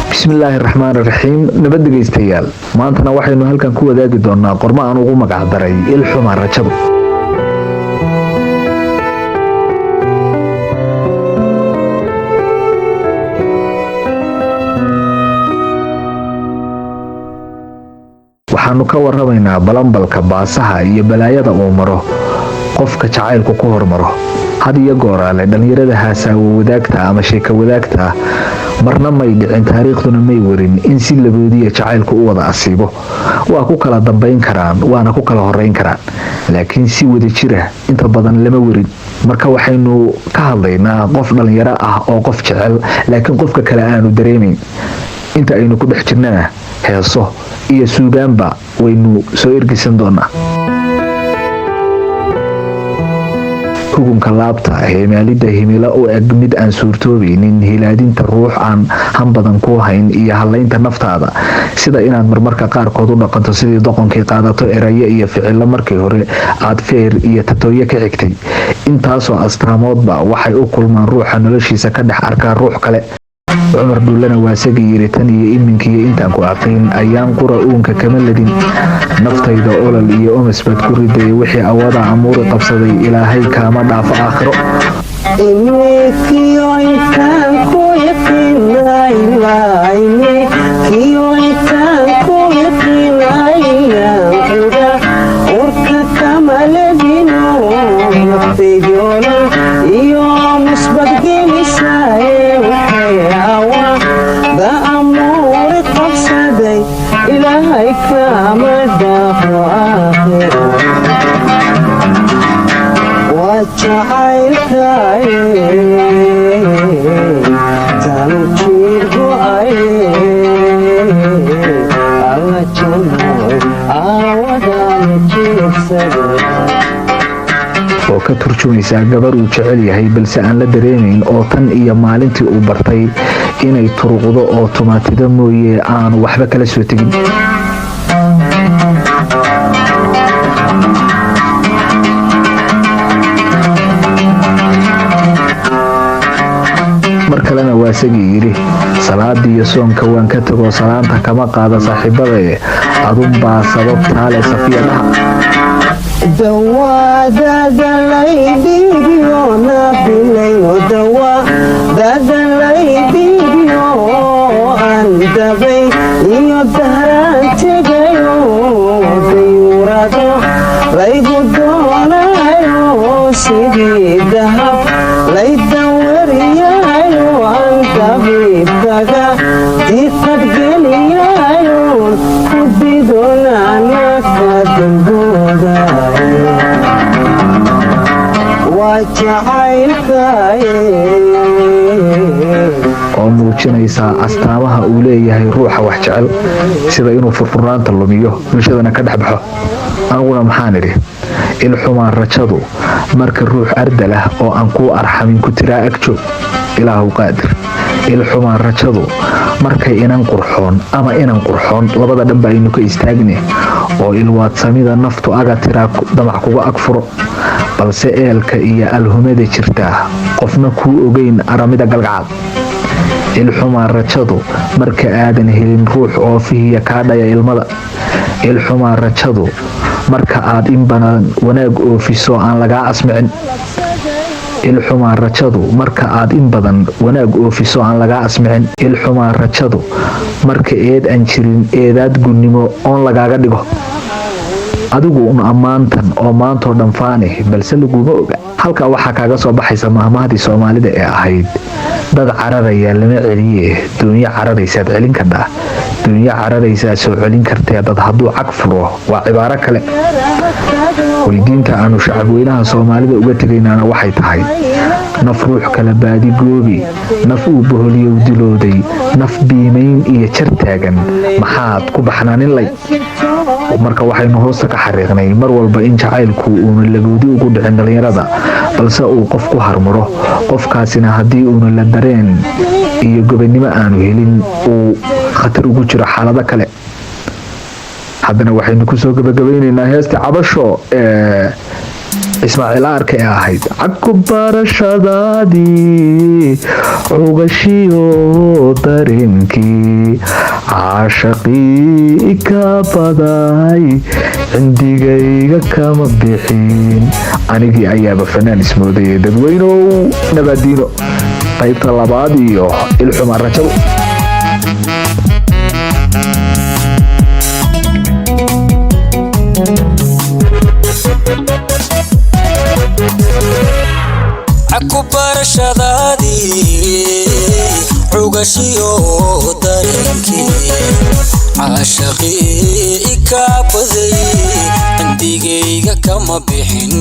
Bismillaahi raxmaan raxiim. Nabad dhegaystayaal, maantana waxaynu halkan ku wadaagi doonaa qormo aan ugu magacdaray Ilxuma Rajadu. Waxaanu ka waramaynaa balambalka, baasaha iyo balaayada uu maro qofka jacaylku ku hormaro. Had iyo gooraale dhallinyarada haasaawo wadaagta ama sheeko wadaagta, marna may dhicin, taariikhduna may warin in si laboodiya jacaylku u wada asiibo. Waa ku kala dambayn karaan, waana ku kala horeyn karaan, laakiin si wada jira inta badan lama warin. Marka waxaynu ka hadlaynaa qof dhallinyaro ah oo qof jecel, laakiin qofka kale aanu dareemayn. Inta aynu ku dhex jirnana heeso iyo suugaanba waynu soo ergisan doonaa. Hugunka laabta, heemaalida himilo u eg mid aan suurtoobaynin, hilaadinta ruux aan han badan ku hayn iyo hallaynta naftaada, sida inaad marmarka qaarkood u dhaqanto sidii doqonkii, qaadato erayo iyo ficilo markii hore aad feer iyo tatooyo ka xigtay, intaasoo astaamoodba waxay u kulmaan ruuxa noloshiisa ka dhex arkaa ruux kale. Cumar Dhuullana waasagii yiri: "Tan iyo iminkiiyo intaan ku aqiin, ayaan qura uunka kama ladin. Naftayda olol iyo omas baad ku riday. Wixii awada amuuri qabsaday, Ilaahay kaama dhaafo aakhiro." Oo ka turjumaysaa gabar uu jecel yahay balse aan la dareemayn, oo tan iyo maalintii uu bartay inay turuqdo oo tumaatida mooye aanu waxba kala soo tegin. Mar kalena waasagii yidhi: "Salaadiiyo soonka waan ka tago, salaanta kama qaada saaxiibadae, adunbaa sababtaale Safiya dhaha." Oo muujinaysaa astaamaha uu leeyahay ruuxa wax jecel, sida inuu furfurnaanta lumiyo, bulshadana ka dhex baxo. Aniguna maxaan idhi? Ilxumaan rajadu marka ruux ardal ah oo aan kuu arxamin ku tiraa ag joog, Ilaahu qaadir. Ilxumaan rajadu markay inan qurxoon ama inan qurxoon, labada dhanba aynu ka istaagne, oo ilwaadsamida naftu aga tiraa damac kuga ag furo, balse eelka iyo alhumada jirtaa qofna kuu ogeyn aramida galgacal. Ilxumaa rajadu marka aadan helin ruux oofihiya kaa dhaya ilmada. Ilxumaa rajadu marka aad in badan wanaag oofiso aan lagaa asmicin. Ilxumaa rajadu marka aad in badan wanaag oofiso aan lagaa asmicin. Ilxumaa rajadu marka eed aan jirin eedaad gunnimo oon lagaaga dhigo. Adigu un ammaantan oo maantoo dhan faani, balse laguma oga. Halkaa waxaa kaaga soo baxaysa mahmahdii Soomaalida ee ahayd: "Dad cararaya lama celiye, duunyo cararaysaad celin kardhaa, duunyo cararaysaa soo celin kartee, dad hadduu cag furo waa cibaaro kale." Weydiinta aanu shacabweynaha Soomaalida uga tegaynaana waxay tahay: naf ruux kala baadi goobi, naf uu boholiyow dilooday, naf biimayn iyo jar taagan, maxaad ku baxnaanin lay? Marka waxaynu hoosta ka xariiqnay mar walba in jacaylku uuna lagoodi ugu dhicin dhallinyarada, Balse uu qof ku harmuro, qofkaasina haddii uuna la dareen iyo gobonnimo aanu helin, uu khatar ugu jiro xaalado kale. Haddana waxaynu kusoo gabagabaynaynaa heesta Cabasho ee Ismaaciil Aarka ee ahayd Caku barashadaadii, cugashiyo dareenkii caashaqii ka baday, cindigayga kama bixin. Anigii ayaaba fanaan ismoodayay. Dadweynow, nabaadiino. Qaybta labaad iyo Ilxuma Rajadu. Caku barashadaadii, cugashiyo dareenkii caashaqii ika baday, cindigayga kama bixin.